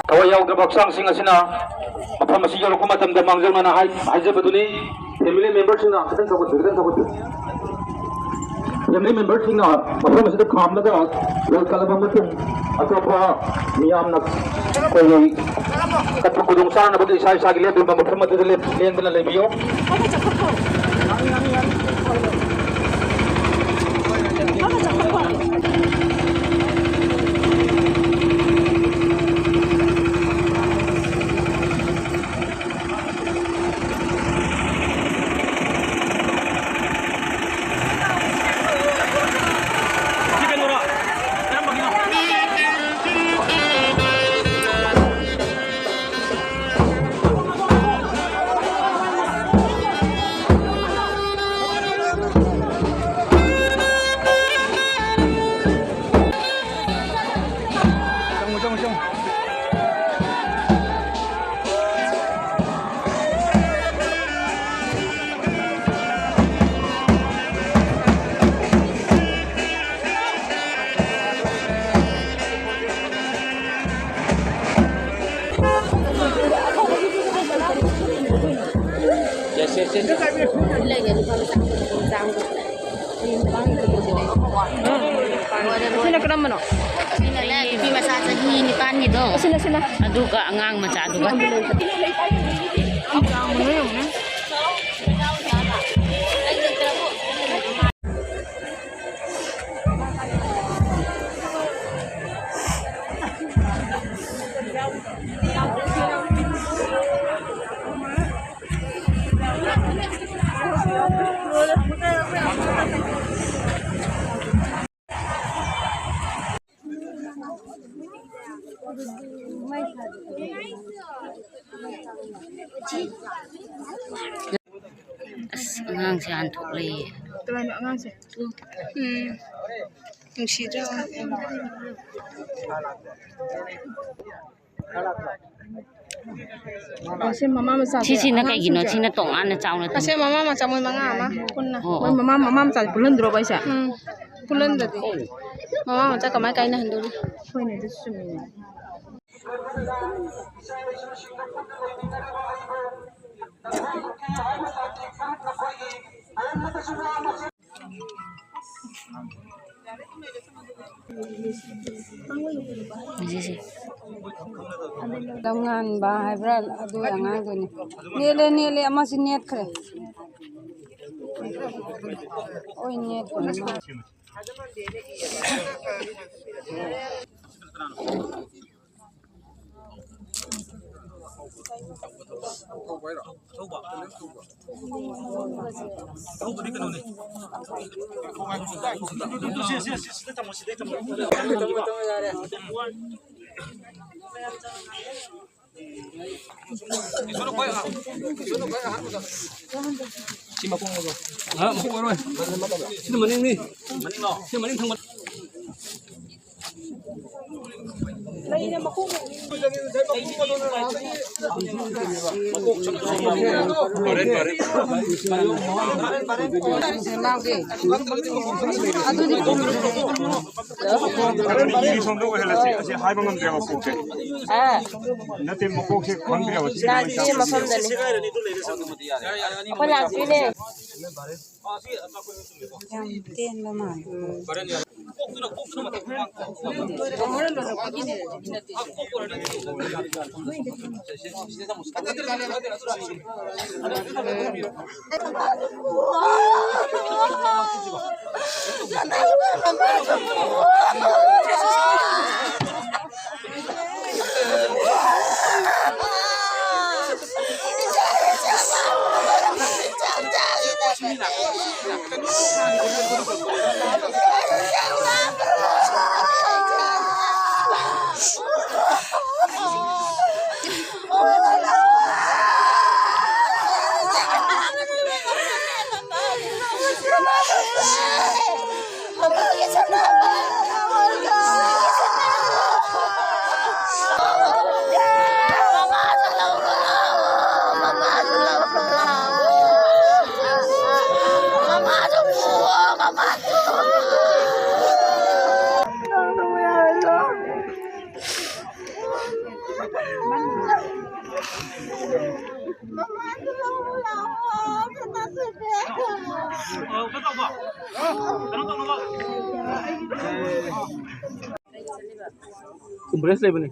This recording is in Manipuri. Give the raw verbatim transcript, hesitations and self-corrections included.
ꯊꯋꯥꯏ ꯌꯥꯎꯗ꯭ꯔꯕ ꯍꯛꯆꯥꯡꯁꯤꯡ ꯑꯁꯤꯅ ꯃꯐꯝ ꯑꯁꯤ ꯌꯧꯔꯛꯄ ꯃꯇꯝꯗ ꯃꯥꯡꯖꯧꯅꯅ ꯍꯥꯏ-, ꯍꯥꯏꯖꯕꯗꯨꯅꯤ꯫ Family memberꯁꯤꯡꯅ ꯈꯤꯇꯪ ꯊꯧꯒꯠꯄꯤꯌꯨ, ꯈꯤꯇꯪ ꯊꯧꯒꯠꯄꯤꯌꯨ꯫ Family memberꯁꯤꯡꯅ ꯃꯐꯝ ꯑꯁꯤꯗ ꯈꯥꯝꯂꯒ ꯂꯩꯈꯠꯂꯕ ꯃꯇꯨꯡ, ꯑꯇꯣꯞꯄ ꯃꯤꯌꯥꯝꯅ ꯑꯩꯈꯣꯏꯒꯤ ꯀꯠꯄ ꯈꯨꯗꯣꯡ ꯆꯥꯅꯕꯒꯤ ꯏꯁꯥ ꯏꯁꯥꯒꯤ ꯂꯦꯞꯂꯤꯕ ꯃꯐꯝ ꯑꯗꯨꯗ ꯂꯦꯞ-, ꯂꯦꯡꯗꯅ ꯂꯩꯕꯤꯌꯨ꯫ ꯑꯁꯤꯅ ꯀꯔꯝꯕꯅꯣ? ꯁꯤꯅꯅꯦ, ꯅꯨꯄꯤ ꯃꯆꯥ ꯆꯍꯤ ꯅꯤꯄꯥꯟꯒꯤꯗꯣ꯫ ꯑꯁꯤꯅ, ꯑꯁꯤꯅ꯫ ꯑꯗꯨꯒ ꯑꯉꯥꯡ ꯃꯆꯥꯗꯨꯒ꯫ ꯑꯁ, ꯑꯉꯥꯡꯁꯦ ꯍꯥꯟ ꯊꯣꯛꯂꯛꯑꯦ꯫ ꯀꯅꯥꯅꯣ ꯑꯉꯥꯡꯁꯦ? ꯎꯝ꯫ ꯅꯨꯡꯁꯤꯗ꯭ꯔꯥ? ꯑꯣ, ꯁꯤ ꯃꯃꯥ ꯃꯆꯥꯁꯦ ꯁꯤꯁꯤꯅ ꯀꯩꯒꯤꯅꯣ? ꯑꯉꯥꯡꯁꯤꯡꯁꯦ꯫ ꯁꯤꯅ ꯇꯣꯉꯥꯟꯅ ꯆꯥꯎꯅ ꯊꯝ- ꯑꯁꯦ ꯃꯃꯥ ꯃꯆꯥ ꯃꯣꯏ ꯃꯉꯥ ꯑꯃ ꯄꯨꯟꯅ꯫ ꯑꯣ, ꯃꯣꯏ ꯑꯣ꯫ ꯃꯃꯥ, ꯃꯃꯥ ꯃꯆꯥꯁꯦ ꯄꯨꯜꯍꯟꯗ꯭ꯔꯣꯕ ꯑꯩꯁꯦ? ꯎꯝ, ꯄꯨꯜꯍꯟꯗ꯭ꯔꯗꯤ꯫ ꯃꯃꯥ ꯃꯆꯥ ꯀꯃꯥꯏ ꯀꯥꯏꯅꯍꯟꯗꯣꯔꯤ? ꯍꯣꯏꯅꯦ, ꯑꯗꯨꯁꯨ ꯆꯨꯝꯃꯤꯅꯦ꯫ ꯁꯤꯁꯦ꯫ ꯂꯝꯉꯥꯟꯕ ꯍꯥꯏꯕ꯭ꯔꯥ? ꯑꯗꯨ ꯑꯉꯥꯡꯗꯨꯅꯤ꯫ ꯅꯦꯠꯂꯦ, ꯅꯦꯠꯂꯦ, ꯑꯃꯁꯤ ꯅꯦꯠꯈ꯭ꯔꯦ꯫ ꯑꯣꯏ, ꯅꯦꯠꯈ꯭ꯔꯦ ꯃꯥ꯫ ꯁꯤ ꯃꯈꯣꯡ ꯑꯣꯏꯔꯣ꯫ ꯑ, ꯃꯈꯣꯡ ꯑꯣꯏꯔꯣꯏ꯫ ꯁꯤꯅ ꯃꯅꯤꯡꯅꯤ꯫ ꯁꯤ ꯃꯅꯤꯡ ꯊꯪꯕ꯫ ꯑꯗꯨꯗꯤ ꯁꯣꯝꯗ ꯑꯣꯏꯍꯜꯂꯁꯤ꯫ ꯑꯁꯤ ꯍꯥꯏꯕ ꯉꯝꯗ꯭ꯔꯦꯕ ꯀꯣꯛꯁꯦ꯫ ꯑꯥ꯫ ꯅꯠꯇꯦ, ꯃꯀꯣꯛꯁꯦ ꯈꯪꯗ꯭ꯔꯦꯕ꯫ ꯁꯤ ꯂꯥꯛꯇ꯭ꯔꯤ ꯃꯐꯝꯗꯅꯤ꯫ ꯑꯩꯈꯣꯏ ꯂꯥꯛꯇ꯭ꯔꯤꯅꯦ꯫ ꯌꯥꯝ ꯇꯦꯟꯕ ꯃꯥꯜꯂꯦ꯫ ꯀꯨꯝꯕ꯭ꯔꯦꯁ ꯂꯩꯕꯅꯤ꯫